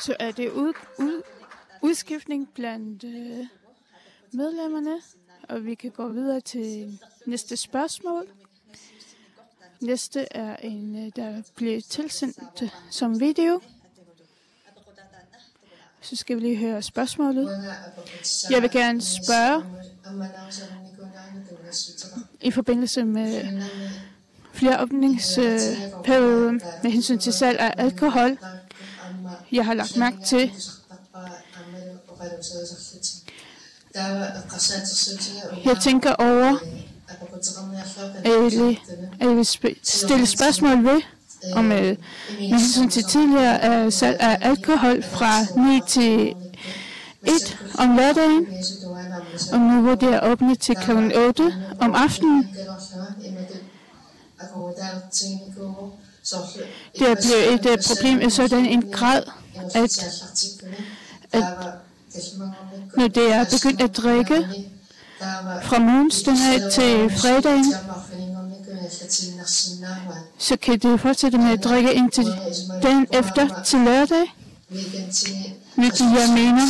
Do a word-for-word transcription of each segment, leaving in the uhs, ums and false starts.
Så er det ud, ud, udskiftning blandt øh, medlemmerne, og vi kan gå videre til næste spørgsmål. Næste er en, øh, der bliver tilsendt som video. Så skal vi lige høre spørgsmålet. Jeg vil gerne spørge i forbindelse med flere åbningsperioder med hensyn til salg af alkohol. Jeg har lagt mærke til, jeg tænker over, at jeg vil, at jeg vil sp- stille spørgsmål ved, om øh, med hensyn til tidligere øh, salg af alkohol fra ni til et om lørdagen, og nu hvor det er åbnet til klokken otte om aftenen. Det er blevet et øh, problem i sådan en grad, at, at når det er begyndt at drikke fra morgenstunden af til fredagen, så kan det fortsætte med at drikke indtil dagen efter til lørdag, hvilket jeg mener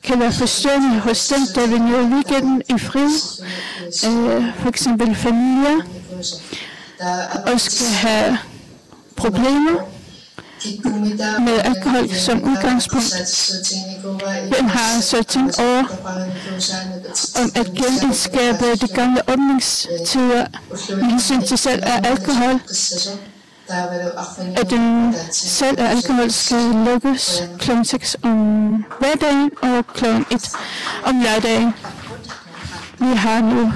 kan være forstyrrende hos dem, der vil nyde weekenden i fred, øh, for eksempel familier, og skal have problemer med alkohol som udgangspunkt. Hvem har så tænkt over, om at genindskabe de gamle åbningstider med hensyn til salg af alkohol, at den salg af alkohol skal lukkes klokken seks om hverdagen og klokken et om lørdagen? Vi har nu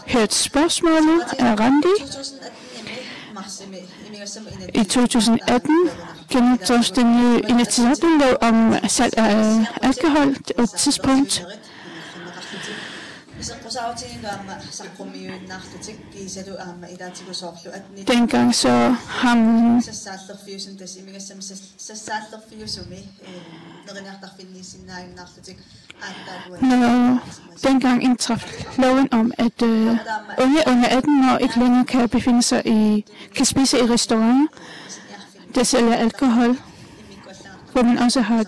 hørt spørgsmålet af Randi. I to tusind atten gennemføres den nye Inatsisartut-lov om salg af alkohol på et tidspunkt. Dengang så ham Nå, dengang indtraf loven om, at øh, unge under atten år ikke længere kan befinde sig i, kan spise i restauranter, der sælger alkohol, hvor man også har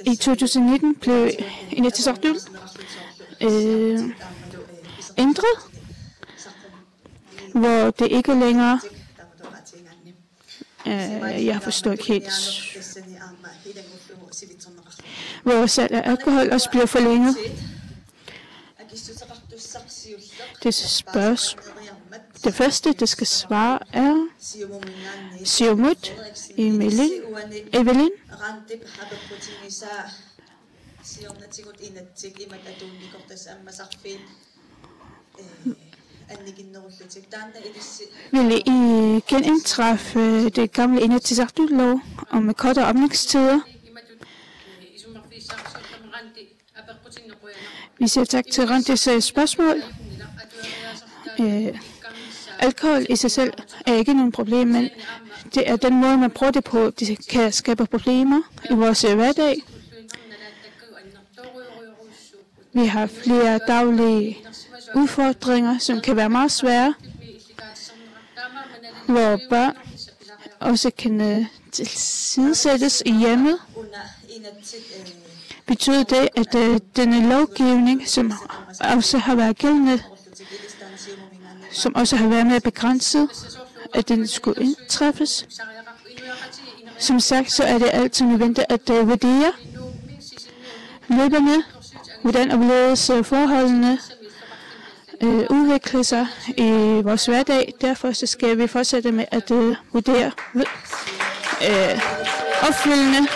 i to tusind nitten blev Inatsisartut øh, ændret, hvor det ikke længere øh, jeg forstår ikke helt, hvor salg af alkohol også bliver forlænget. Det spørgsmål, det første, der skal svare, er Siumut, Evelyn. Evelyn. Vil I genindtræffe det gamle Inatsisartut-lov om kortere åbningstider? Vi siger tak til Randis øh, spørgsmål. Øh, alkohol i sig selv er ikke nogen problem, men det er den måde, man bruger det på, det kan skabe problemer i vores øh, hverdag. Vi har flere daglige udfordringer, som kan være meget svære, hvor børn også kan øh, tilsidesættes i hjemmet. Betyder det, at øh, denne lovgivning, som også har været gældende, som også har været mere begrænset, at den skulle indtræffes? Som sagt, så er det altid nødvendigt at øh, vurdere løbende, hvordan og hvorledes øh, forholdene øh, udvikler sig i vores hverdag. Derfor så skal vi fortsætte med at øh, vurdere øh, opfyldende.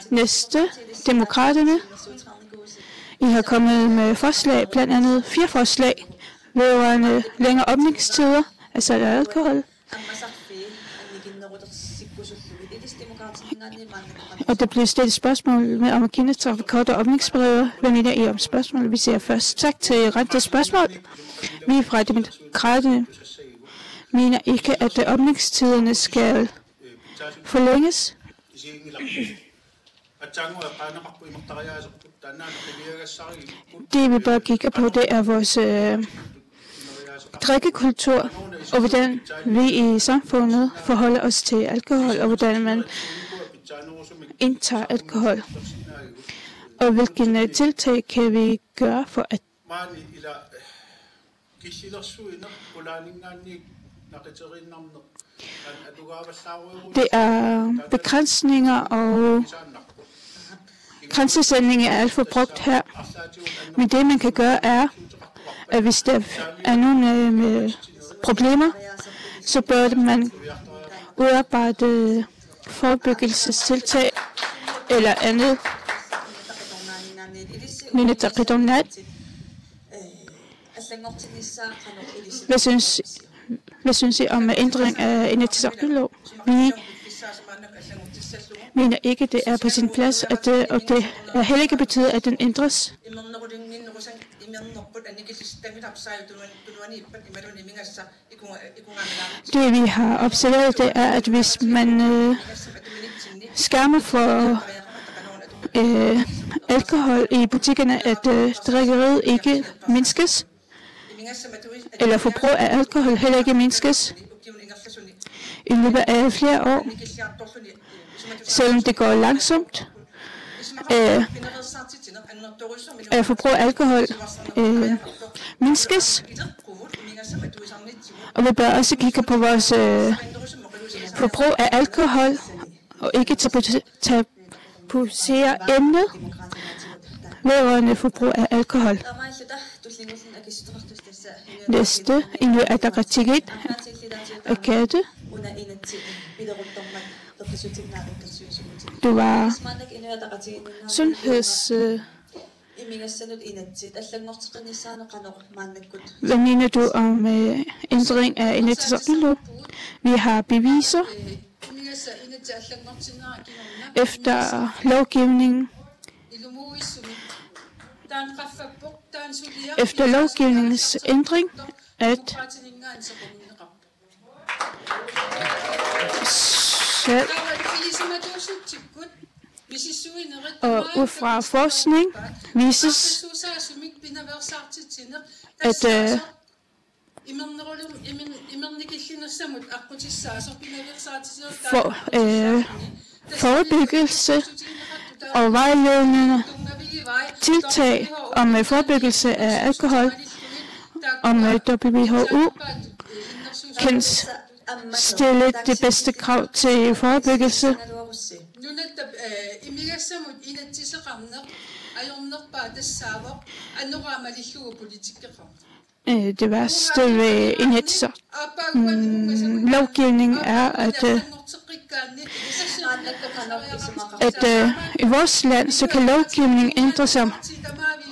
Næste, Demokraterne. I har kommet med forslag, blandt andet fire forslag vedrørende længere åbningstider af salg af alkohol. Og der blev stillet spørgsmål med om at kende trafikkorte og åbningsperioder. Hvad mener I om spørgsmålet? Vi siger først tak til rette spørgsmål. Vi fra Demokraterne mener ikke, at åbningstiderne skal forlænges. Det, vi bør kigge på, det er vores øh, drikkekultur, og hvordan vi i samfundet forholder os til alkohol, og hvordan man indtager alkohol, og hvilken øh, tiltag kan vi gøre for at det er begrænsninger og grænsesætning er alt for brugt her. Men det, man kan gøre, er, at hvis der er nogen øh, med problemer, så bør man udarbejde forebyggelsestiltag eller andet. Nina Taqitornat. Hvad synes, hvad synes I om ændring af Inatsisartut-lov? Vi mener ikke, det er på sin plads, at det, og det er heller ikke betyder, at den ændres. Det, vi har observeret, det er, at hvis man øh, skærmer for øh, alkohol i butikkerne, at øh, drikkeriet ikke mindskes, eller forbrug af alkohol heller ikke mindskes i løbet af flere år, selvom det går langsomt. Øh, øh, forbrug af alkohol øh, mindskes, og vi bør også kigge på vores øh, forbrug af alkohol og ikke tabu- tabuisere emnet vedrørende forbrug af alkohol. Næste, Inuit Ataqatigiit, Agathe. Du var sundheds... Øh, hvad mener du om øh, ændring af Inatsisartut-lov? Vi har beviser efter lovgivningen, efter lovgivningens ændring, at selv og ud fra forskning vises, at øh, for, øh, forebyggelse og vejledende tiltag om øh, forebyggelse af alkohol, om øh, W H O kan stille det bedste krav til forebyggelse. Øh, det værste ved Inatsisartut mm, lovgivning er, at, øh, at øh, i vores land, så kan lovgivningen ændre sig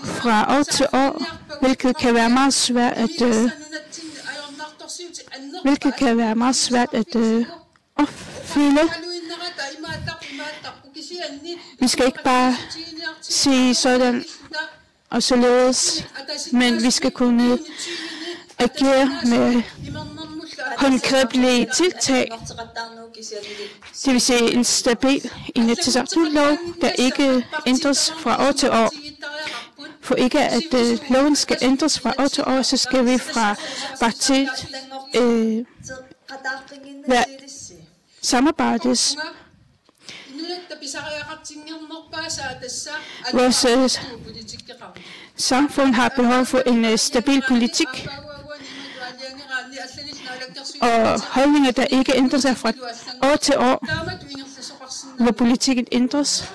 fra år til år, hvilket kan være meget svært at, øh, hvilket kan være meget svært at øh, opfylde. Vi skal ikke bare sige sådan, og således, men vi skal kunne agere med håndgribelige tiltag. Det vil sige en stabil Inatsisartut-lov, der ikke ændres fra år til år. For ikke at øh, loven skal ændres fra år til år, så skal vi fra partiet øh, være samarbejdes Vores øh, samfund har behov for en øh, stabil politik og holdninger, der ikke ændrer sig fra år til år, hvor politikken ændres.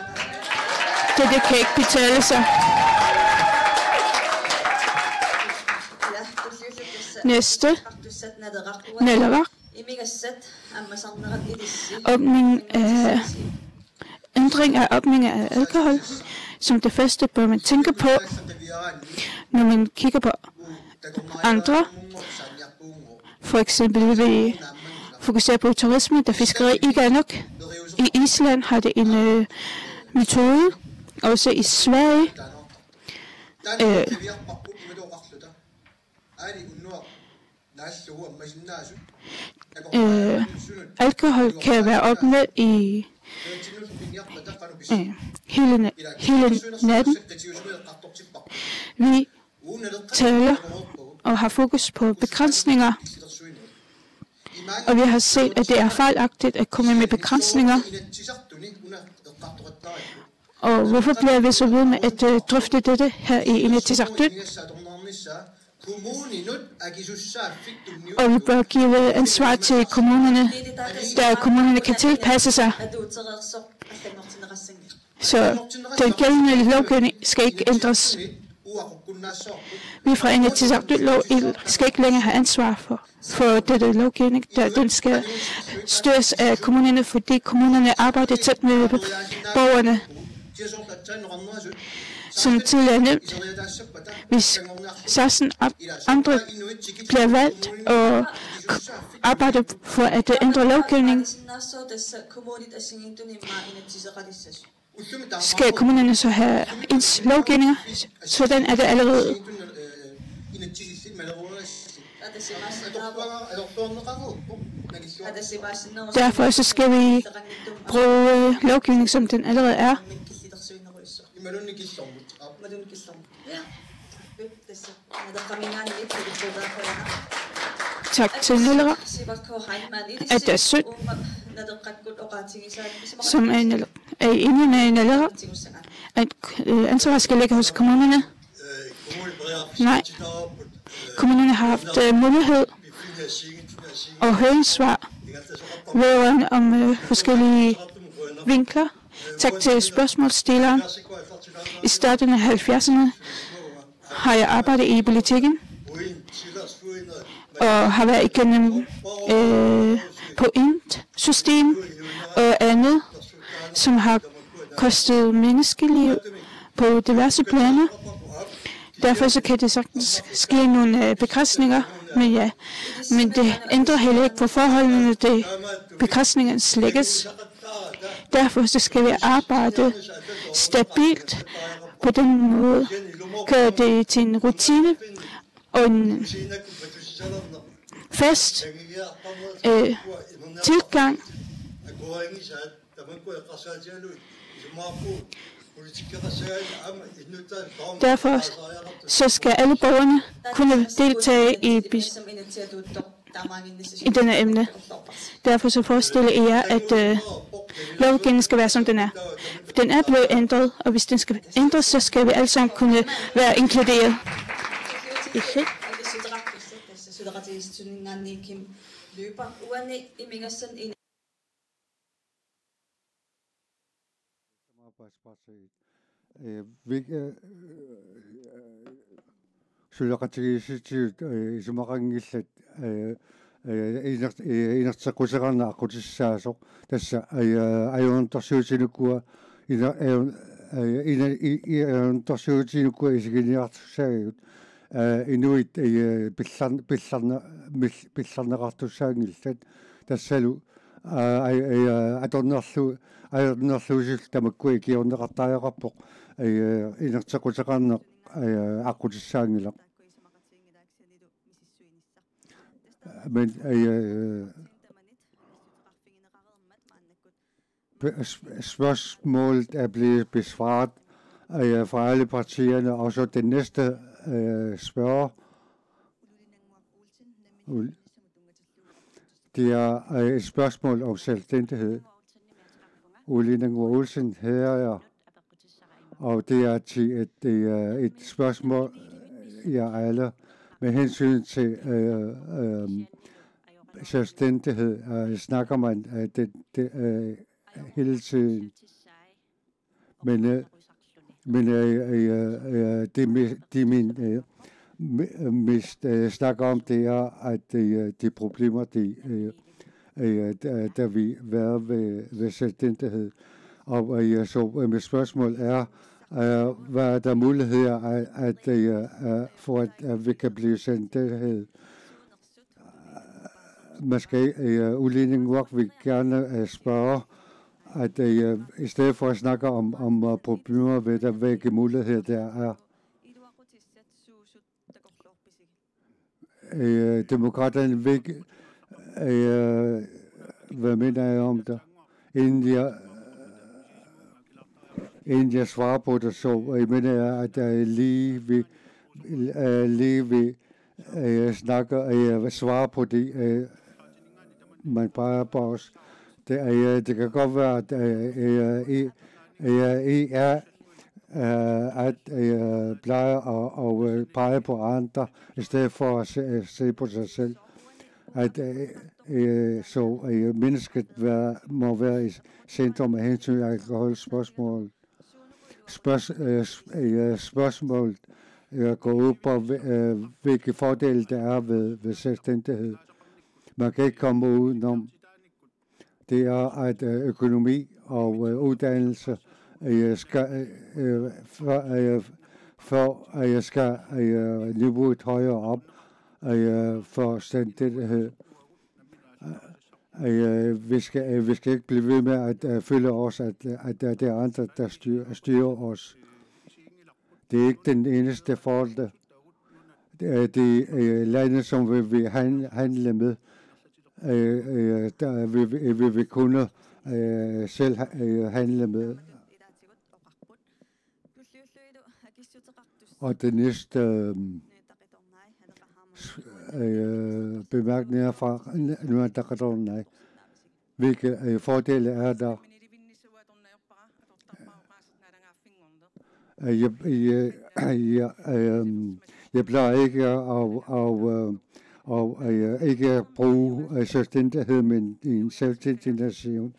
Det, det kan ikke betale sig. Næste. Naleraq. Åbning af, ændring af åbning af alkohol. Som det første bør man tænke på, når man kigger på andre. For eksempel vil vi fokusere på turisme, da fiskeri ikke er nok. I Island har det en øh, metode, også i Sverige. Øh, øh, alkohol kan være opnået i øh, hele, hele natten. Vi taler og har fokus på begrænsninger, og vi har set, at det er fejlagtigt at komme med begrænsninger. Og hvorfor bliver vi så ved med at øh, drøfte dette her i Inatsisartut? Og vi bør give ansvar til kommunerne, der kommunerne kan tilpasse sig. Så den gældende lovgivning skal ikke ændres. Vi fra Inatsisartut lov skal ikke længere have ansvar for, for dette lovgivning, da den skal styres af kommunerne, fordi kommunerne arbejder tæt med borgerne. Som tidligere nævnt, hvis seksten andre bliver valgt og k- arbejder for at ændre lovgivning, skal kommunerne så have ens lovgivninger? Sådan er det allerede. Derfor så skal vi bruge lovgivning, som den allerede er. Tak til Naleraq, at der er sødt, som er, er enige med Naleraq, at øh, ansvaret skal ligge hos kommunerne. Nej, kommunerne har haft øh, mulighed og høringssvar vedrørende om øh, forskellige vinkler. Tak til spørgsmålsstilleren. I starten af halvfjerdserne har jeg arbejdet i politikken og har været igennem øh, pointsystem og andet, som har kostet menneskeliv på diverse planer. Derfor så kan det sagtens ske nogle øh, begrænsninger, men ja, men det ændrer heller ikke på forholdene, det begrænsningerne slækkes. Derfor så skal vi arbejde stabilt på den måde, gøre det til en rutine og en fast øh, tilgang. Derfor så skal alle borgerne kunne deltage i, i denne emne. Derfor så forestiller I jer, at øh, lovgivningen skal være, som den er. Den er blevet ændret, og hvis den skal ændres, så skal vi alle sammen kunne være inkluderet. Samarbejdspartiet. Øh, vi, øh, øh, suleqatigiissitsisut øh, isumaqanngillat øh, øh, iner- øh, inerteqquteqarneq aqqutissaasoq, tassa øh, ajornartorsiutinik ukua ina- ajor- øh, ina- i- i- ajornartorsiutinik ukua isiginiartussaagigut øh, inuit øh, pillar- pillarne- mil- pillarneqartussaanngillat, tassalu øh, aj- øh, atornerlu- ajornarluusilu tamakkua ikiorneqartariaqarpoq øh, inerteqquteqarneq øh, aqqutissaanngilaq. Men øh, øh, sp- sp- spørgsmålet er blevet besvaret øh, fra alle partierne, og så den næste øh, spørger. Ul- Det er øh, et spørgsmål om selvstændighed. Ulinangua Olsen hedder jeg, og det er til et, det er et spørgsmål, jeg alle med hensyn til øh, øh, selvstændighed øh, snakker man øh, det, det, øh, hele tiden. Men øh, men øh, øh, øh, det, mi- det er min øh, mi- mest øh, snakker om, det er, at øh, de problemer, de, øh, øh, der, der vil være ved, ved selvstændighed. Og øh, så øh, mit spørgsmål er, øh, hvad er der muligheder at, at, øh, øh, for, at, at vi kan blive selvstændighed? Måske øh, Ulinangua vil gerne øh, spørge, at øh, i stedet for at snakke om, om øh, problemer, hvad der, hvilke muligheder der er. Øh, Demokraterne vil ikke, øh, hvad mener jeg om det? Inden jeg, Inden jeg svarer på det, så øh, mener jeg, at jeg lige vil, øh, lige vil øh, snakke, øh, svare på det, øh, man peger på os. Det, er, øh, det kan godt være, at øh, øh, I, øh, I er øh, at øh, pleje og, og øh, pege på andre, i stedet for at se, øh, se på sig selv. At øh, øh, så øh, mennesket vær, må være i centrum af hensyn til alkoholspørgsmål. Spørgs, øh, øh, spørgsmål øh, går ud på, øh, hvilke fordele der er ved, ved selvstændighed. Man kan ikke komme udenom. Det er, at øh, økonomi og øh, uddannelse øh, skal, øh, for, øh, for at jeg skal øh, niveauet højere op øh, for selvstændighed. Øh, vi, skal, øh, vi skal ikke blive ved med at øh, føle os, at, at det er andre, der styrer, styrer os. Det er ikke den eneste fordel. Det er de øh, lande, som vi vil handle med. Øh, øh, der, vi, vi, vi vil kunne øh, selv øh, handle med. Og det næste øh, øh, bemærkning er fra Nunatta Qatornai. Hvilke øh, fordele er der? Øh, Jeg, jeg, jeg, øh, jeg plejer ikke at, at, at, at, at, øh, ikke at bruge øh, selvstændighed, men en selvstændig nation.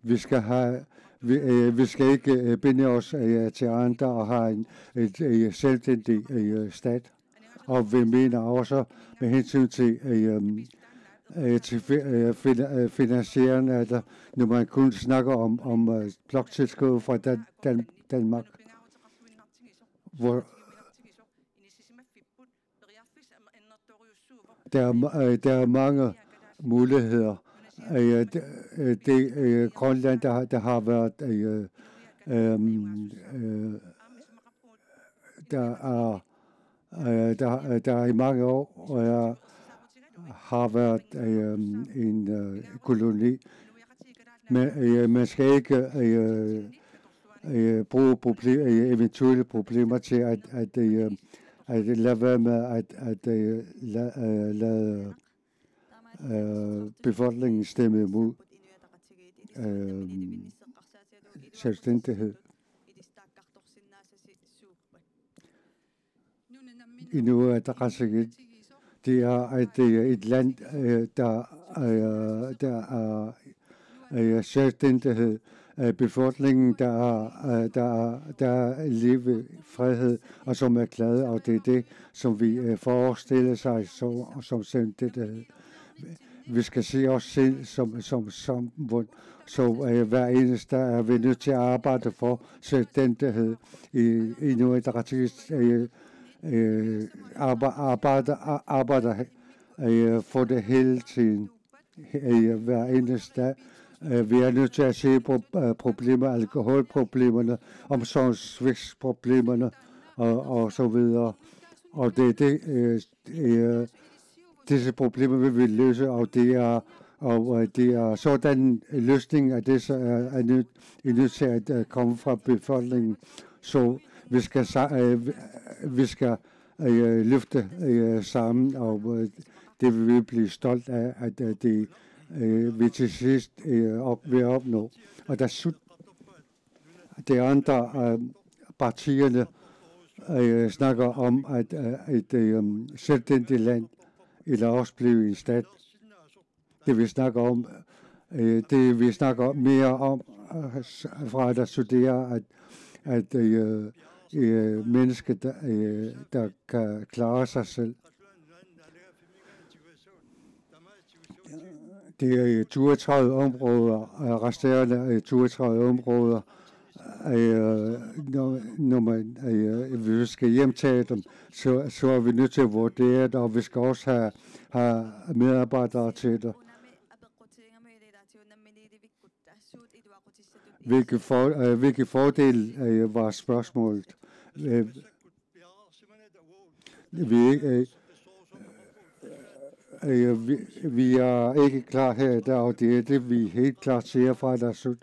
Vi skal have, vi, øh, vi skal ikke øh, binde os øh, til andre og have en et, et selvstændig øh, stat. Og vi mener også med hensyn til, øh, øh, til fi- øh, fin- øh, finansiering, at øh, når man kun snakker om, om øh, bloktilskud fra Dan- Dan- Danmark, hvor der er, ma- øh, der er mange muligheder. Øh, det, øh, det øh, Grønland, der, der har været øh, øh, øh, der er øh, der, øh, der i mange år øh, har været øh, en øh, koloni. Men øh, man skal ikke øh, øh, bruge problem, øh, eventuelle problemer til at, at, øh, at lade være med at, at øh, lade, øh, lade øh, befolkningen stemme imod øh, selvstændighed. Inuit Ataqatigiit, det er, at det er et land, øh, der, øh, der er øh, selvstændighed, øh, befolkningen, der er, øh, der er, der er liv, frihed, og som er glade, og det er det, som vi øh, forestiller sig som, som selvstændighed. Vi skal se os selv som, som samfund, så øh, hver eneste dag er vi nødt til at arbejde for selvstændighed i Inuit Ataqatigiit øh, øh, arbejde, arbejde, arbejde øh, for det hele tiden. Øh, hver eneste dag. Øh, vi er nødt til at se på øh, problemer, alkoholproblemerne, omsorgssvigtsproblemerne og, og så videre. Og det er det, øh, øh, disse problemer vil vi løse, og det er, og øh, det er sådan en løsning, at det så er, er nødt, er nødt til at øh, komme fra befolkningen. Så vi skal, sa- øh, vi- vi skal øh, løfte øh, sammen, og øh, det vil vi blive stolt af, at øh, det øh, vi til sidst øh, op, vil opnå. Og der slut, det andre øh, partierne øh, snakker om, at øh, et øh, selvstændigt land eller også blive en stat. Det vi snakker om, øh, det vi snakker mere om øh, s- fra der studerer, at, at øh, øh, mennesket, øh, der kan klare sig selv. Det er øh, toogtredive områder, øh, resterende øh, toogtredive områder, øh, når, når man øh, vi skal hjemtage dem, så, så er vi nødt til at vurdere det, og vi skal også have, have medarbejdere til det. Hvilke, for, øh, hvilke fordel øh, var spørgsmålet? Øh, vi, øh, øh, vi, vi er ikke klar her i dag, og det er det, vi helt klart siger fra Atasut.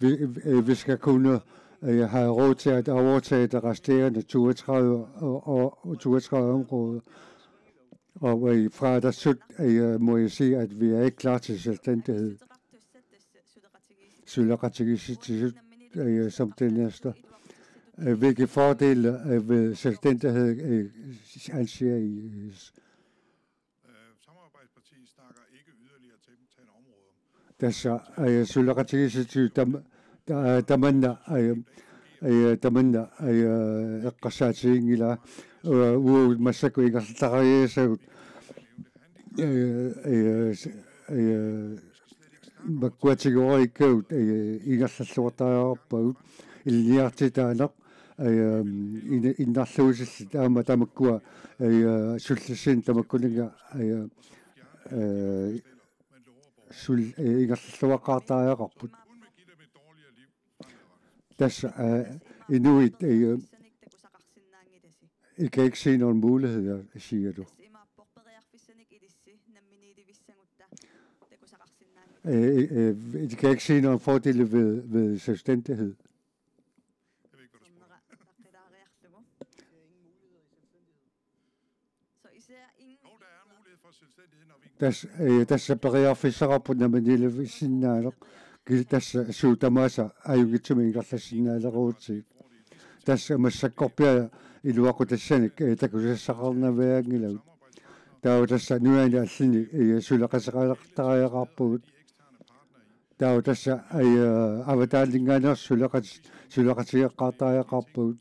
Vi, øh, vi skal kunne øh, have råd til at overtage det resterende toogtredive, og, og toogtredive områder. Og øh, fra der sut, øh, må jeg sige, at vi er ikke klar til selvstændighed. Suleqatigiissitsisut, øh, som det næste. Øh, hvilke fordele øh, ved selvstændighed øh, anser I? Øh, Samarbejdspartiet snakker ikke yderligere tiltagende områder. Tassa øh, suleqatigiissitsisut tam, ta, tamanna øh, øh, tamanna øh, eqqarsaatiginngilaa øh, uagut massakkut ingerlataqariasagut øh, øh, øh, makkua tigoorikkagut øh, ingerlalluartariaqarpagut ilinniartitaaneq øh, ina, innarluutillit aamma tamakkua øh, sullissinnut tamakkuninnga øh, øh, sul, øh, ingerlalluaqqaartariaqarput. Tassa øh, inuit øh, I kan ikke se nogen muligheder, siger du. Øh, øh, øh, I kan ikke se nogen fordele ved, ved selvstændighed. Så I ser ingen mulighed for selvstændighed, når vi Tassa øh, tassa periarfissaqarput namminiilivissinnaaneq, ki, tassa suut tamaasa ajunngitsumik ingerlassinnaaleruutsigit. Tassa massakkorpiaq iluaqutassanik øh, takusassaqarnavianngilagut. Taava tassa nunani allini øh, suleqateqartariaqarpugut. Taava tassa øh, avataaninngaanneersut suleqat, suleqatigeqqaartariaqarpagut.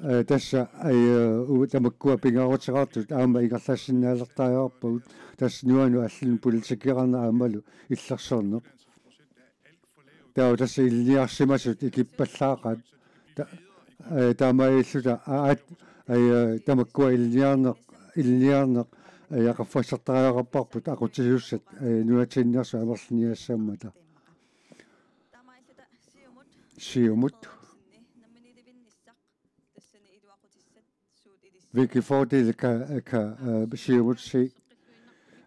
Øh, tassa øh, u, tamakkua pingaaruteqartut aamma ingerlassinnaalertariaqarpagut. Tassa nunanut allanut politikeqarneq aammalu illersorneq. Taava tassa ilinniarsimasut ikippallaaqaat. Ta, øh, taamaalilluta aat øh, tamakkua ilinniarneq, ilinniarneq øh, qaffassertariaqarparput aqutsisussat øh, nunatsinneersut amerliniassammata. Siumut. Hvilke fordele kan, kan øh, Siumut se?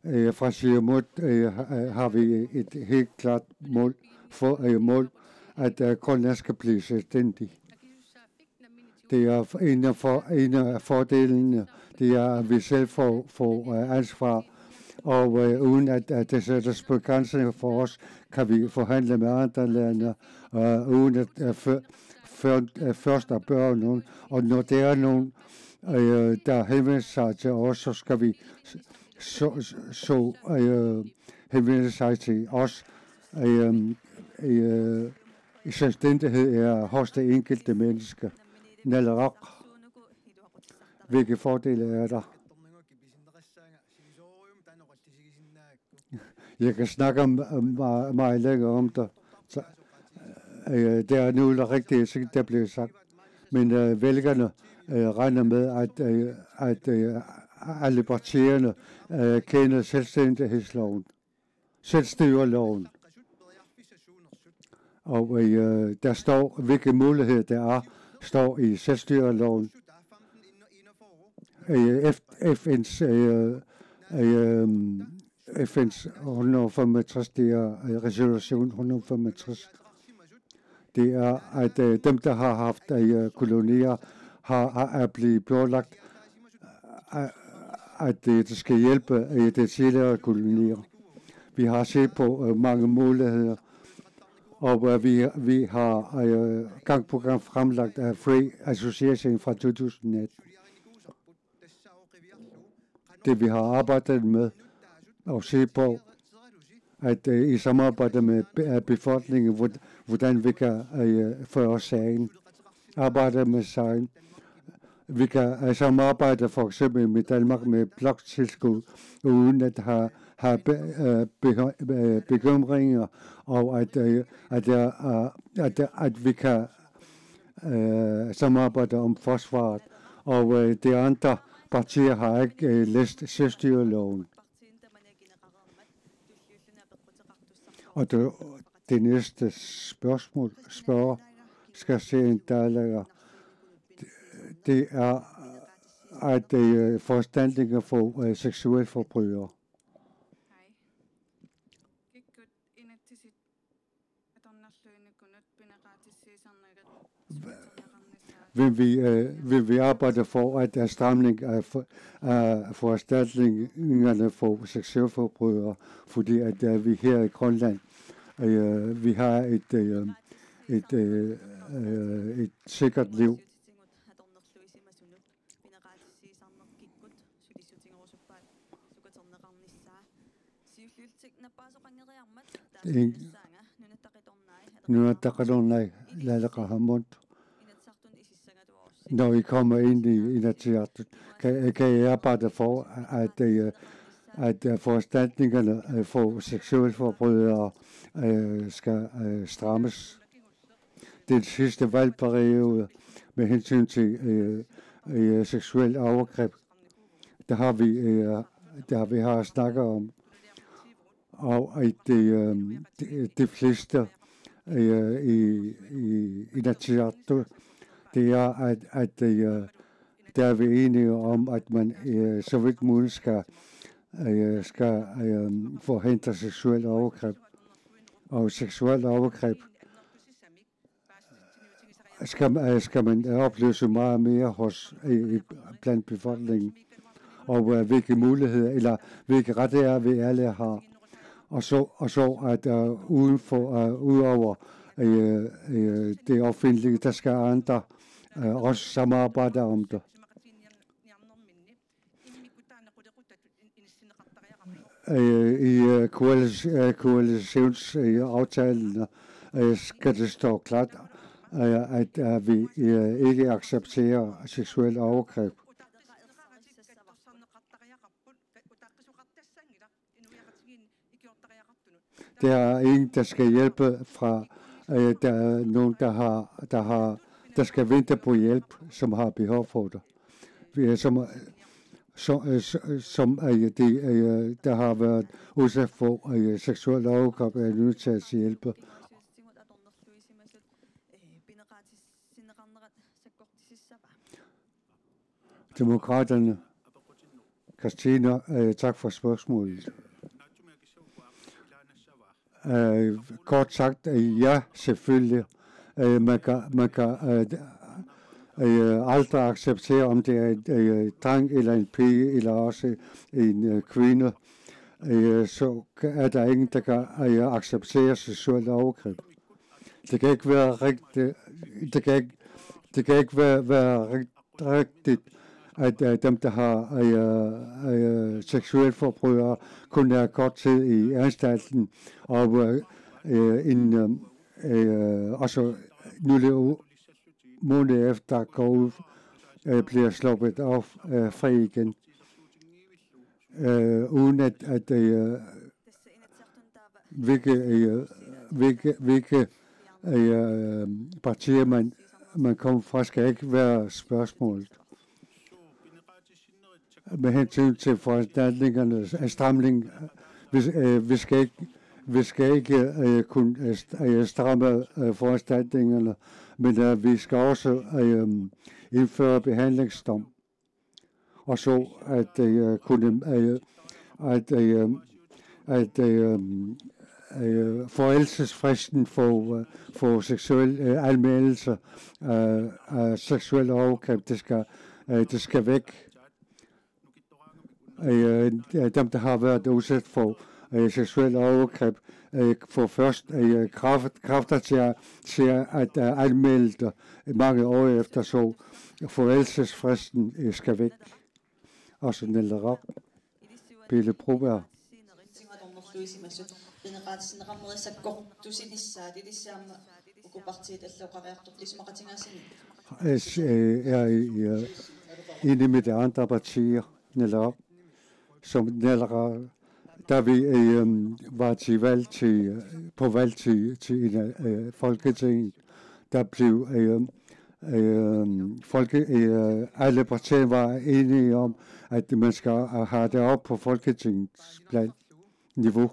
Øh, fra Siumut øh, ha- har vi et helt klart mål for, øh, mål, at øh, Grønland skal blive selvstændig. Det er en af, for, en af fordelene, det er, at vi selv får, får øh, ansvar. Og øh, uden at, at det sættes begrænsninger for os, kan vi forhandle med andre lande, øh, uden at øh, før, før, øh, først at børge nogen. Og når det er nogen, øh, der henvender sig til os, så skal vi så, så øh, henvende sig til os. Øh, øh, selvstændighed er hos det enkelte menneske. Naleraq. Hvilke fordele er der? Jeg kan snakke om, om meget, meget længere om det. Så, øh, det er nu rigtigt, der bliver sagt. Men øh, vælgerne øh, regner med, at, øh, at øh, alle partierne øh, kender selvstændighedsloven, selvstyreloven. Og øh, der står, hvilke muligheder der er, står i selvstyreloven. Øh, F- F N's øh, øh, F N's hundrede og femogtres, det er øh, resolution hundrede og femogtres. Det er, at øh, dem, der har haft øh, kolonier, har, har, er blevet pålagt, øh, at øh, det skal hjælpe øh, de tidligere kolonier. Vi har set på øh, mange muligheder, og øh, vi, vi har øh, gang på gang fremlagt øh, Free Association fra to tusind atten. Det vi har arbejdet med og se på, at øh, i samarbejde med be- øh, befolkningen, hvor- hvordan vi kan øh, føre sagen, arbejde med sagen. Vi kan øh, samarbejde for eksempel med Danmark med bloktilskud, uden at have, have be- øh, beho- øh, bekymringer, og at, øh, at, øh, at, at vi kan øh, samarbejde om forsvaret, og øh, de andre partier har ikke øh, læst selvstyreloven. Og det, det næste spørgsmål, spørger, skal se en dalager, det er, at øh, foranstaltninger for øh, seksuelle forbrydere. vil vi, øh, vil vi arbejde for, at, at stramning af, for, af foranstaltningerne for seksualforbrydere, fordi at, øh, vi her i Grønland, øh, vi har et, øh, et, øh, øh, et sikkert liv. Nunatta Qallunaat Naaleqarhamut. Når I kommer ind i Inatsisartut, kan, kan I arbejde for, at, øh, at, øh, foranstaltningerne, øh, for seksualforbrydere, øh, skal, øh, strammes. Den sidste valgperiode med hensyn til, øh, øh, seksuel overgreb, der har vi, øh, der har vi har snakket om, og at det, øh, de, de fleste, øh, i, i Inatsisartut, det er, at, at øh, der er vi enige om, at man, øh, så vidt muligt skal, øh, skal, øh, forhindre seksuel overgreb. Og seksuel overgreb skal, øh, skal man opløse meget mere hos, i, i, blandt befolkningen. Og, øh, hvilke muligheder, eller hvilke rettigheder vi alle har. Og så, og så at, øh, uden for, øh, udover, øh, øh, det offentlige, der skal andre, øh, også samarbejde om det. Øh, i, øh, koalis-, øh, koalitions-, øh, aftalen, øh, skal det stå klart, øh, at, øh, vi, øh, ikke accepterer seksuel overgreb. Der er ingen, der skal hjælpe fra, øh, der er nogen, der har, der har, der skal vente på hjælp, som har behov for det. Vi er som, som, øh, som, som, øh, de, øh, der har været udsat for, øh, seksuel overgreb, er nødt til at hjælpe. Demokraterne, Christina, øh, tak for spørgsmålet. Øh, kort sagt, øh, ja, selvfølgelig. Øh, man kan, man kan, øh, øh, aldrig acceptere, om det er en, øh, dreng eller en pige, eller også en, øh, kvinde. Øh, så er der ingen, der kan, øh, acceptere seksuel overgreb. Det kan ikke være rigtigt. Det kan ikke, det kan ikke være, være rigt-, rigtigt, at, øh, dem, der har, øh, øh, seksuel forbrydere, kun er kort tid i anstalten, og, øh, øh, en, øh, øh, og så nogle u-, måneder efter går ud, øh, bliver sluppet af, øh, fri igen, øh, uden at, at, øh, hvilke, øh, hvilke, hvilke, øh, partier man, man kommer fra, skal ikke være spørgsmålet. Med hensyn til foranstaltningerne af stramning, vi, øh, vi skal ikke, vi skal ikke, øh, kun, øh, st-, øh, stramme, øh, foranstaltningerne, men, øh, vi skal også, øh, indføre behandlingsdom. Og så at, øh, kunne, øh, at, øh, at, øh, øh, forældelsesfristen for, øh, for seksuel, øh, anmeldelse af, af seksuel overgreb, det skal, øh, det skal væk. Øh, dem, der har været udsat for, øh, seksuel overgreb, øh, får først, øh, kraft, kræfter til at, til at, øh, anmelde det mange år efter, så forældelsesfristen, øh, skal væk. Og så Naleraq, Pele Broberg. Uku partiit allat oqariartortut isumaqatigaasinnaapput. Øh, er i, øh, enige med de andre partier, Naleraq, som Naleraq, da vi, øh, var til valg til, øh, på valg til, til en, øh, Folketinget, der blev, øh, øh, folke-, øh, alle partier var enige om, at man skal have det op på Folketingets plan niveau.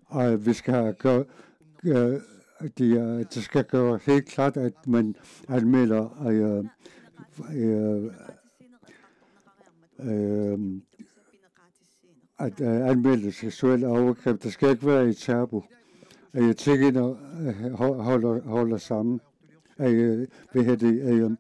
Og vi skal gøre, øh, det, er- det skal gøre helt klart, at man anmelder, øh, øh, øh, at, øh, anmelde seksuel overgreb. Det skal ikke være et tabu. Øh, tingene, øh, ho-, holder, holder sammen. øh, hvad hedder det, øh,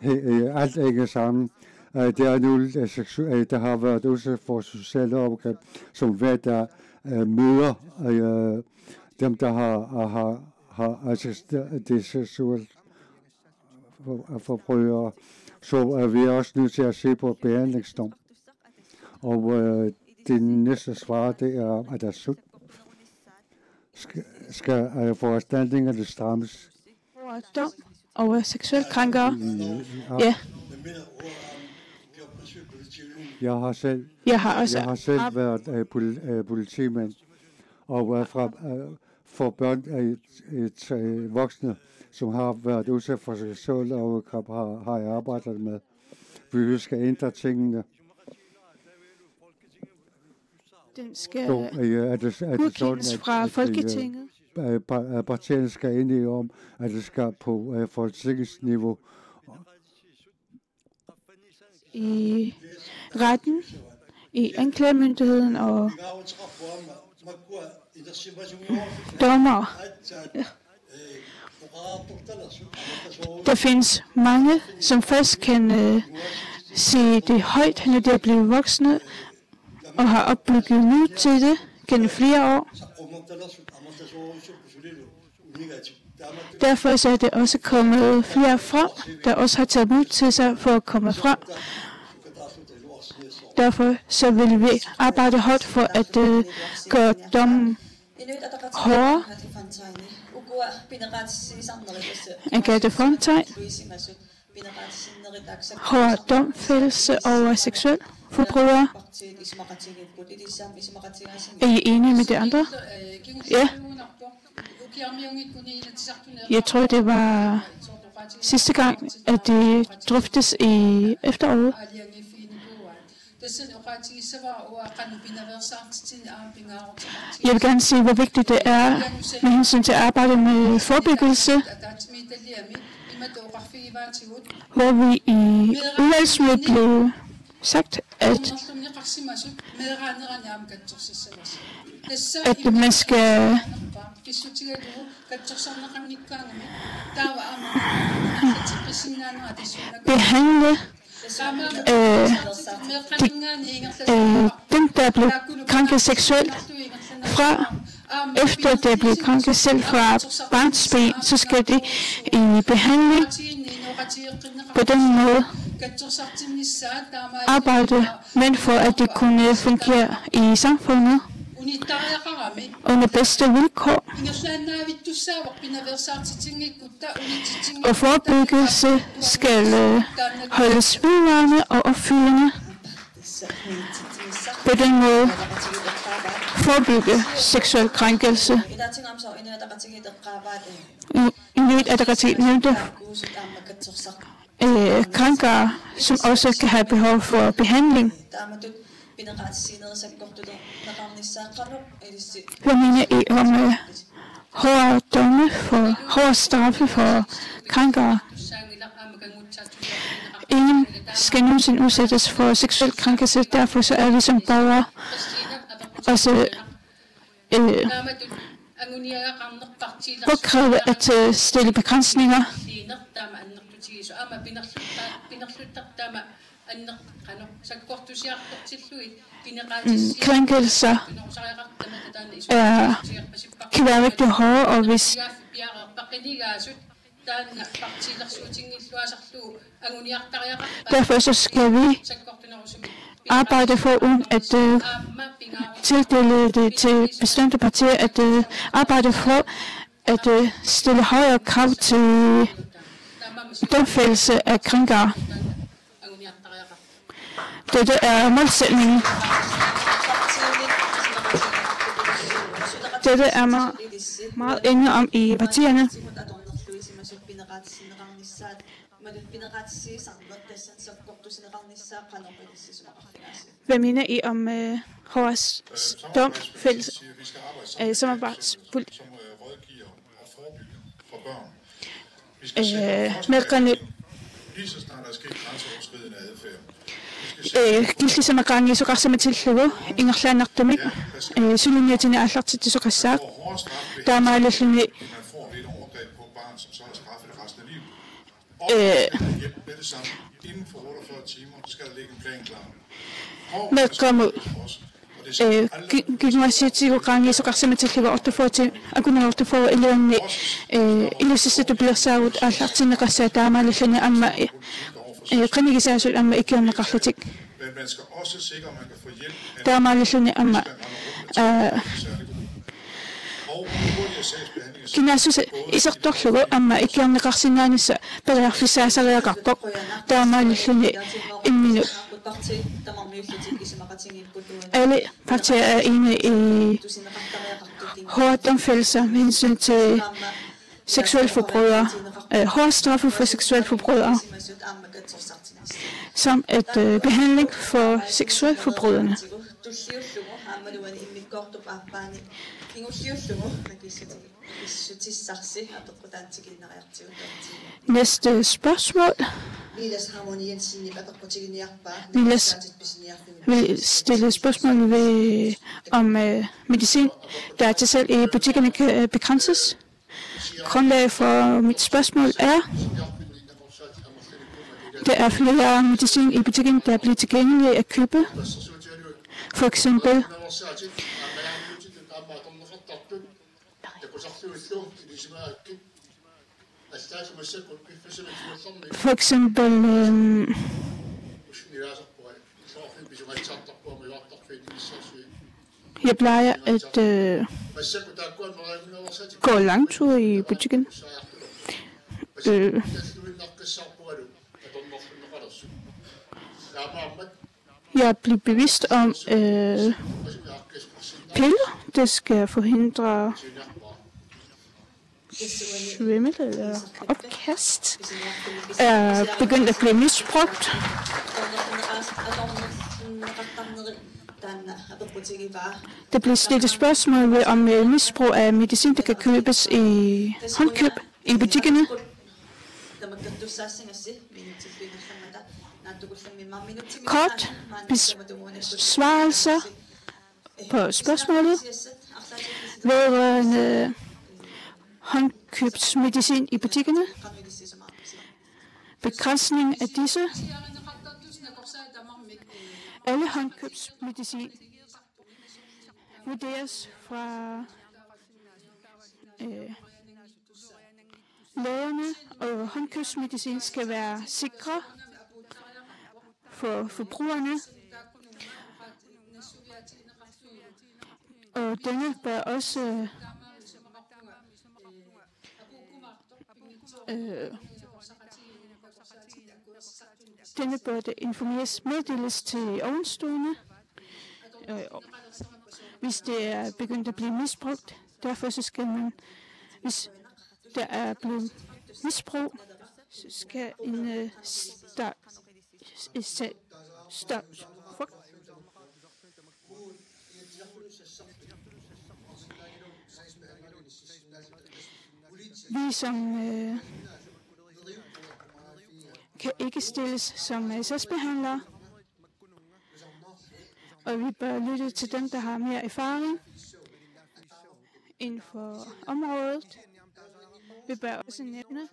he, øh, alt hænger sammen. Øh, det er nu, øh, seksu- øh, der har været udsat for seksuelle overgreb, som hver dag øh, møder øh, dem, der har, har, har, har assisteret det seksuelle for- forbrydere. Så er vi også nødt til at se på behandlingsdom. Og øh, det næste svar, det er, at der skal, skal øh, foranstaltningerne strammes. Dom over seksuelle krænkere. Ja, jeg har selv, jeg har også jeg har selv arbejdet været øh, pol, øh, politimand, og øh, fra, øh, for børn af øh, øh, voksne, som har været udsat for seksuelle overgreb, har, har jeg arbejdet med. Vi skal ændre tingene. Den skal Så øh, er det, er det godkendes sådan, at, fra at, øh, Folketinget. Øh, par- øh, partierne skal enige om, at det skal på øh, Folketingets niveau. I retten, i anklagemyndigheden og dommer. Der findes mange, som først kan øh, sige det højt, når de er blevet voksne og har opbygget mod til det gennem flere år. Derfor så er det også kommet flere frem, der også har taget mod til sig for at komme frem. Derfor så vil vi arbejde hårdt for at øh, gøre dommen hårdere. Agathe Fontain, hård domfældelse over seksuel forbrydere. Er I enige med de andre? Ja. Jeg tror, det var sidste gang, at det drøftes i efteråret. Jeg vil gerne sige, hvor vigtigt det er med hensyn til at arbejde med forebyggelse, hvor vi i udvalgsmødet blev sagt, at, at man skal behandle øh, de, øh, dem, der er blevet krænket seksuelt fra, efter det er blevet krænket selv fra barnsben, så skal de i behandling. På den måde arbejde mænd for, at de kunne fungere i samfundet under bedste vilkår. Og forebyggelse skal øh, holdes vedvarende og opfyldende. På den måde forebygge seksuel krænkelse. Inuit Ataqatigiit nævnte øh, krænkere, som også kan have behov for behandling. Hvad mener I om øh, hårde domme for hårde straffe for krænkere? Ingen skal nogensinde udsættes for seksuel krænkelse, derfor så er vi som borgere også øh, påkrævet at øh, stille begrænsninger. Mm, krænkelser er, kan være rigtig hårde, og hvis derfor så skal vi arbejde for, uden at øh, tildele det til bestemte partier, at øh, arbejde for at øh, stille højere krav til domfældelse af krænkere. Dette er målsætningen. Dette er meget, meget enige om i partierne. Hvad mener I om øh, H R's dom, fælles, øh, samarbejdspolitik? Øh, meeqqanut øh, killisimaqaanngiisoqarsimatillugu ingerlaannartumik øh, suliniutinik aallartitsisoqassaaq. Taamaalilluni øh, meeqqamut, øh, ki-, kinguaassiuutigut qaangiisoqarsimatillugu otteogfyrre ti-, akunnerup otteogfyrre iluanni, øh, ilussissatut pilersaarutit aallartinneqassaaq, taamaalilluni aamma, øh, qinigisaasut aamma ikiorneqarlutik. Taamaalilluni aamma, øh, kinaassuseq isertorlugu aamma ikiorneqarsinnaanissaq periarfissaasariaqarpoq. Taamaalilluni imminut alle partier er enige i hårde domfældelser med hensyn til seksuelle forbrydere, øh, hårde straffe for seksuelle forbrydere, samt at, øh, behandling for seksuelle forbrydere. Næste spørgsmål. Niels vil stille spørgsmål ved, om, øh, medicin, der er til salg i butikkerne, kan, øh, begrænses. Grundlaget for mit spørgsmål er, der er flere medicin i butikken, der bliver tilgængelige at købe. For eksempel, for eksempel, øhm, jeg plejer at, øh, gå langture i butikken. Øh, jeg blev bevidst om, øh, piller, der skal forhindre svimmel eller opkast, er begyndt at blive misbrugt. Der blev stillet spørgsmål ved, om, øh, misbrug af medicin, der kan købes i håndkøb i butikkerne. Kort besvarelser på spørgsmålet vedrørende håndkøbsmedicin i butikkerne. Begrænsning af disse. Alle håndkøbsmedicin vurderes fra, øh, lægerne, og håndkøbsmedicin skal være sikre for forbrugerne. Og denne bør også, øh, øh, denne bør det informeres, meddeles til ovenstående, øh, hvis det er begyndt at blive misbrugt. Derfor så skal man, hvis der er blevet misbrug, så skal en, øh, start, start, start, fuck. Vi som, øh, kan ikke stilles som, øh, sagsbehandlere, og vi bør lytte til dem, der har mere erfaring inden for området. Vi bør også nævne,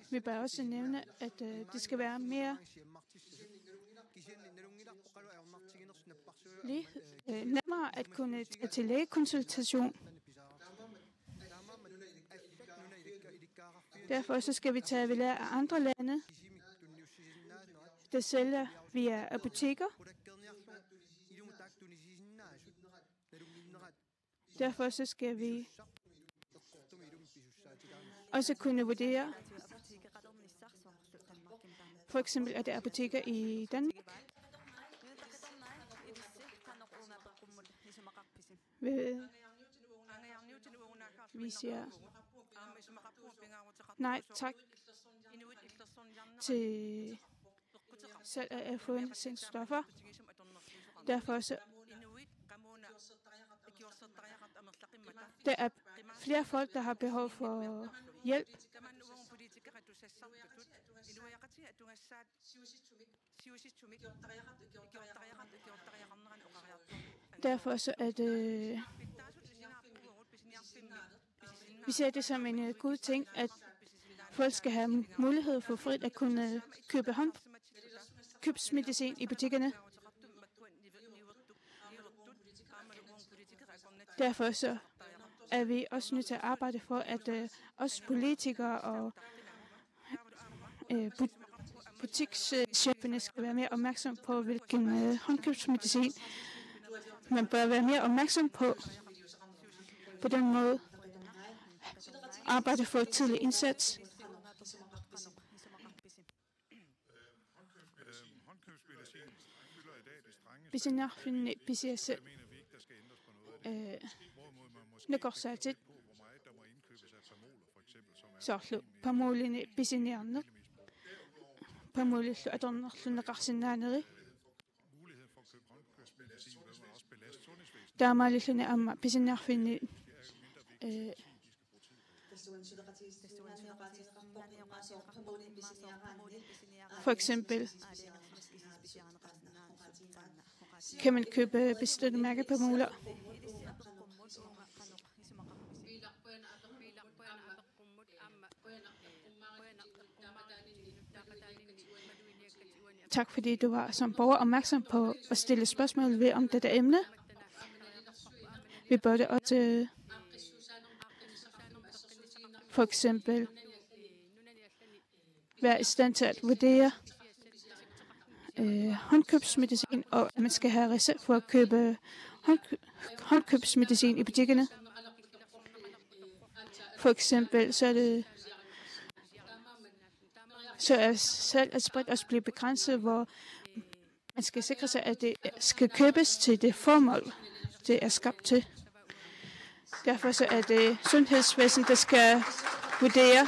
vi bør også nævne, at, øh, det skal være mere lige, øh, nemmere at kunne tage til lægekonsultation. Derfor så skal vi tage ved lære af andre lande, der sælger via apoteker. Derfor så skal vi også kunne vurdere, for eksempel er det apoteker i Danmark, ved, vi siger nej tak til salg af erhvervende stoffer. Derfor så, der er flere folk, der har behov for hjælp. Derfor så er det Vi ser det som en øh, god ting, at folk skal have mulighed for frit at kunne købe håndkøbsmedicin i butikkerne. Derfor så er vi også nødt til at arbejde for, at øh, os politikere og øh, butikscheferne skal være mere opmærksom på, hvilken øh, håndkøbsmedicin man bør være mere opmærksom på. På den måde arbejde for tidlig indsats. Pisiniarfinni pisiassat øh, nakorsaatit soorlu Pamulinik pisiniarneq. Pamulillu atornerlunneqarsinnaaneri. Taamaalilluni aamma pisiniarfinni øh, for eksempel kan man købe bestemte mærke Pamuler. Tak fordi du var som borger opmærksom på at stille spørgsmål ved om dette emne. Vi burde også øh, for eksempel være i stand til at vurdere øh, håndkøbsmedicin, og at man skal have recept for at købe håndkø- håndkøbsmedicin i butikkerne. For eksempel så er det så er salg af sprit også blevet begrænset, hvor man skal sikre sig, at det skal købes til det formål, det er skabt til. Derfor så er det sundhedsvæsenet, der skal vurdere.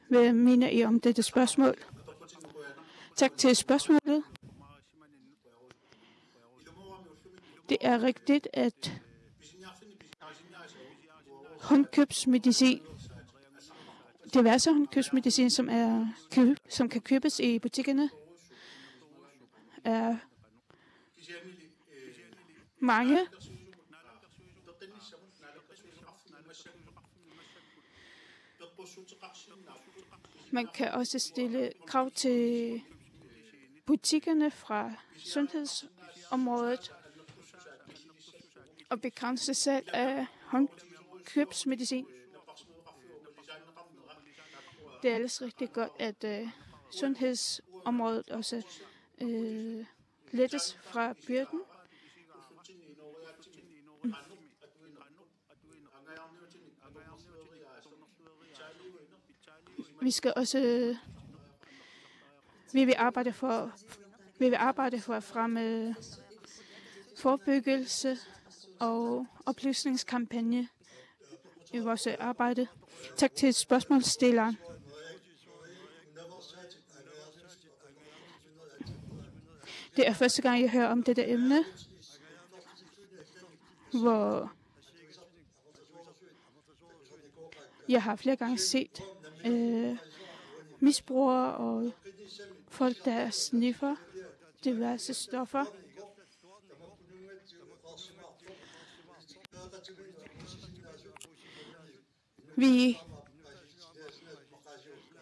Hvad mener I om dette spørgsmål? Tak til spørgsmålet. Det er rigtigt, at håndkøbsmedicin, diverse håndkøbsmedicin, som, er køb, som kan købes i butikkerne, er mange. Man kan også stille krav til butikkerne fra sundhedsområdet og begrænse salg af håndkøbsmedicin. Det er ellers rigtig godt, at øh, sundhedsområdet også øh, lettes fra byrden. Vi skal også, vi vil arbejde for, vi vil arbejde for at fremme forebyggelse og oplysningskampagne i vores arbejde. Tak til spørgsmålsstilleren. Det er første gang, jeg hører om dette emne, hvor jeg har flere gange set øh, misbrugere og folk, der sniffer diverse stoffer. Vi,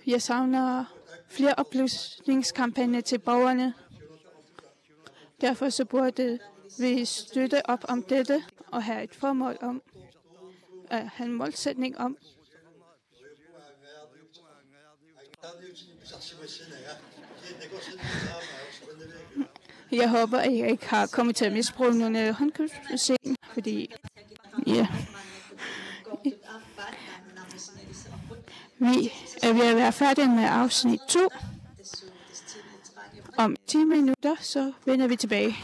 jeg savner flere oplysningskampagner til borgerne. Derfor så burde vi støtte op om dette og have et formål om, at have en målsætning om. Jeg håber, at jeg ikke har kommet til at misbruge nogle håndkøbsmedicin, fordi ja. Vi er ved at være færdige med afsnit to. Om ti minutter, så vender vi tilbage.